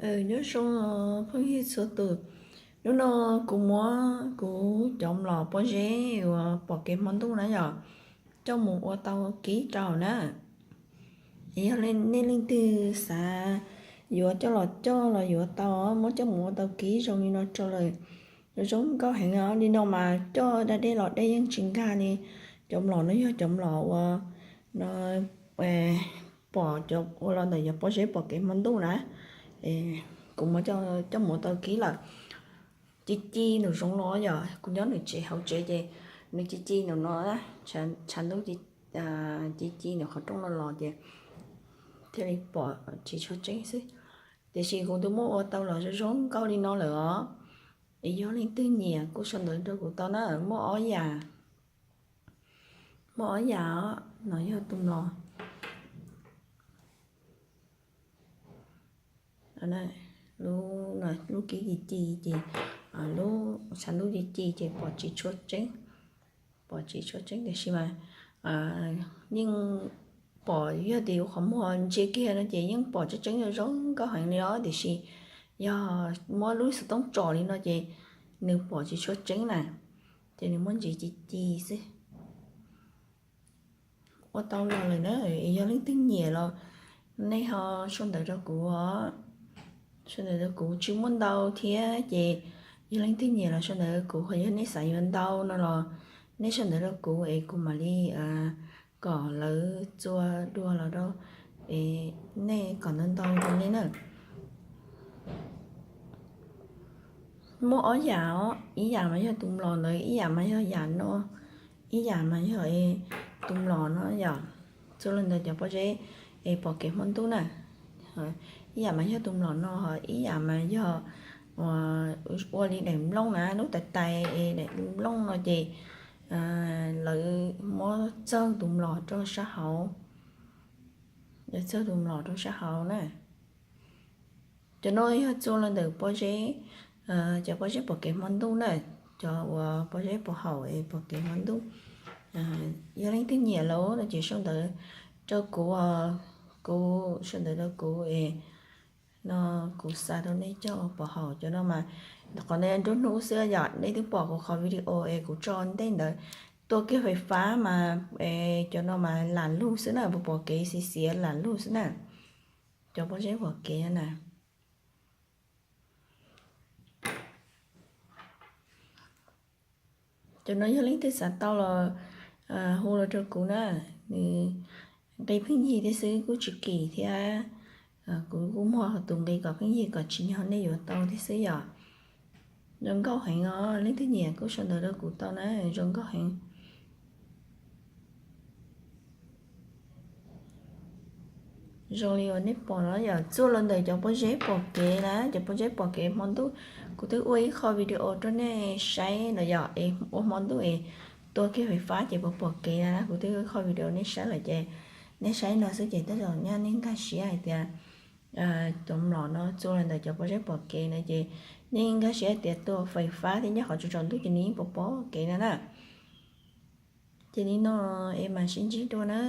Nyob zoo phooj ywg txhua tus, hnub no kuv muab kuv cov mlom pob zeb uas pom kev hmo ntuj na yom, coj mus ua tau kib rau na. Yog nej leej twg xav yuav coj los coj los yuav tau, muab coj mus ua tau kib zoo li no rau lawm, zoo nkauj heev os. Li no mas coj da dej los dej yeej tsis nkag li. Cov mlom no yog cov mlom uas no pom cov ua los ntawm yog pob zeb pom kev hmo ntuj na. Kuv muab coj mus ua tau kib lawm. Ci ci nws zoo los yog kuv nyob nws tsev hauv tsev ces nws ci ci nws no, tshav ntuj ci ci nws qhov rooj no los ces thiaj li pom tsis tshua tseeb xwb. Tiam sis kuv twb muab ua tau los zoo zoo nkauj li no lawm os. Es yog leej twg nyiam kuj sau ntawv rau kuv tau na. Muaj ob yam, muaj ob yam os, no yog tus mlom, lub kib ci ci ces, lub tshav ntuj ci ci ces pom tsis tshua tseeb, pom tsis tshua tseeb tiam sis mas yeej pom, yog tias yus qhov muag ntsia kiag no ces yeej pom tseeb tseeb zoo zoo nkauj heev li os. Tiam sis yog muab lub xov tooj tsom li no ces nws pom tsis tshua tseeb na, ces nws muaj ntsis ci ci xwb. Ua tau los lawm na, yog leej twg nyiam los nej ho sau ntawv rau kuv os. Sau ntawv rau kuv, tsis muaj ntau thiab ces yog leej twg nyiam los sau ntawv rau kuv, ho yog nej xav yuav ntau no los nej sau ntawv rau kuv es kuv mam li kom lawv txua dua los rau es nej kom ntau ntau rau nej na. Muaj ob yam os, ib yam mas yog tus mlom ntawd, ib yam mas yog yam no, ib yam mas yog tus mlom no yom. Txua los ntawm cov pob zeb es pom kev hmo ntuj na. Ib yam mas yog tus mlom no, ho ib yam mas yog ua li daim nplooj na, lub tais tais es daim nplooj no ces lawv muab txawg tus mlom rau sab hauv, lawv txawg tus mlom rau sab hauv na. Cov no yog txua los ntawm pob zeb, cov pob zeb pom kev hmo ntuj na, cov uas pob zeb puas haum es pom kev hmo ntuj. Yog leej twg nyiam lawm no ces sau ntawv rau kuv, kuv sau ntawv rau kuv es no kuv xa rau nej coj puas haum. Cov no mas qhov no nruab hnub xwb yom, nej twb pom kuv qhov video es kuv tso ntej ntawd, tua kiag fais fab mas cov no mas lam lug xwb na, puas pom kev xiv xiav lam lug xwb na. Cov pob zeb pom kev na. Cov no yog leej twg xav tau los hu los rau kuv na. Nws nqi pheej yig thiab xwb, kuj tsis kim thiab. Kuv kuj muag tus nqi kom pheej yig kom tsim nyog nej yuav tau thiab xwb yom. Zoo nkauj heev os, leej twg nyiam kuj sau ntawv rau kuv tau na, zoo nkauj heev. Zoo li uas nej pom no yom, txua los ntawm cov pob zeb pom kev na, cov pob zeb pom kev hmo ntuj. Kuv twb ua ib qho video rau nej saib los yom, es ua hmo ntuj es tua kiag fais fab ces puas pom kev na, kuv twb ua ib qho video nej saib lawm ces nej saib no xwb ces tej zaum nyaj nej nkag siab hais tias cov mlom no txua los ntawm cov pob zeb pom kev na ces nej nkag siab hais tias tua fais fab thiab nyob qhov tsaus tsaus ntuj ces nws yeej pom pom kev na na. Ces li no es mam sib ntsib dua na.